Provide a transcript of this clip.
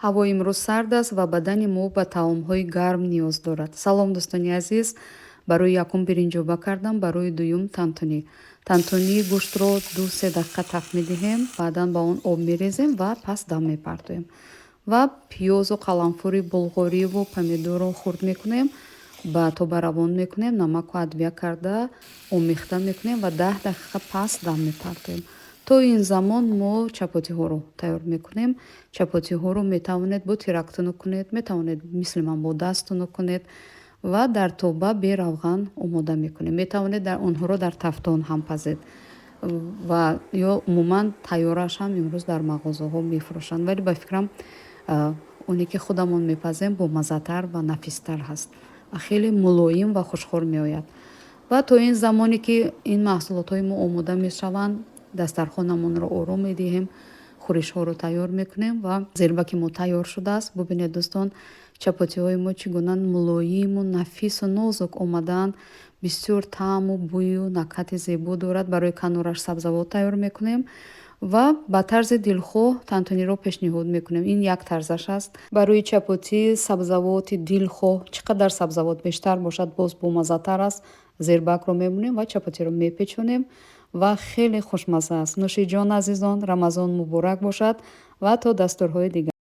Ҳаво имрӯз сард аст ва бадани мо ба таомҳои гарм ниёз дорад. Салом, дӯстони азиз! Барои якум биринҷоба кардам, барои дуюм тантунӣ. Тантунии гӯштро 2-3 дақиқа таф медиҳем, баъдан ба он об мерезем ва пас дам мепартоем. Ва пиёзу қаламфури булғориву помидорро хурд мекунем, ба тоба равон мекунем, намаку адвия карда омехта мекунем ва 10 дақиқа пас дам мепартоем. То ин замон мо чапотиҳоро тайёр мекунем. Чапотиҳоро метавонед бо тирак тунук кунед, метавонед мисли ман бо даст тунук кунед ва дар тоба бе равған омода мекунем. Метавонед онҳоро дар тафтон ҳам пазед ва ё умуман тайёраш ҳам имрӯз дар мағозаҳо мефурӯшанд, вале ба фикрам, оне ки худамон мепазем, бомаззатар ва нафистар ҳаст ва хеле мулоим ва хушхӯр меояд. Ва то ин замоне ки ин маҳсулотҳои мо омода мешаванд, дастархонамонро ором медиҳем, хӯришҳоро тайёр мекунем ва зербаки мо тайёр шудааст. Бубинед, дӯстон, чапотиҳои мо чӣ гуна мулоиму нафису нозук омадаанд. Бисёр таъму бӯю накҳати зебо дорад. Барои канораш сабзавот тайёр мекунем ва ба тарзи дилхоҳ тантуниро пешниҳод мекунем. Ин як тарзаш аст. Барои чапотӣ сабзавоти дилхоҳ, чӣ қадар сабзавот бештар бошад, боз бомаззатар аст. Зербакро мемонем ва чапотиро мепечонем ва хеле хушмазза аст. Нӯшиҷон, азизон, Рамазон муборак бошад ва то дастурҳои дигар.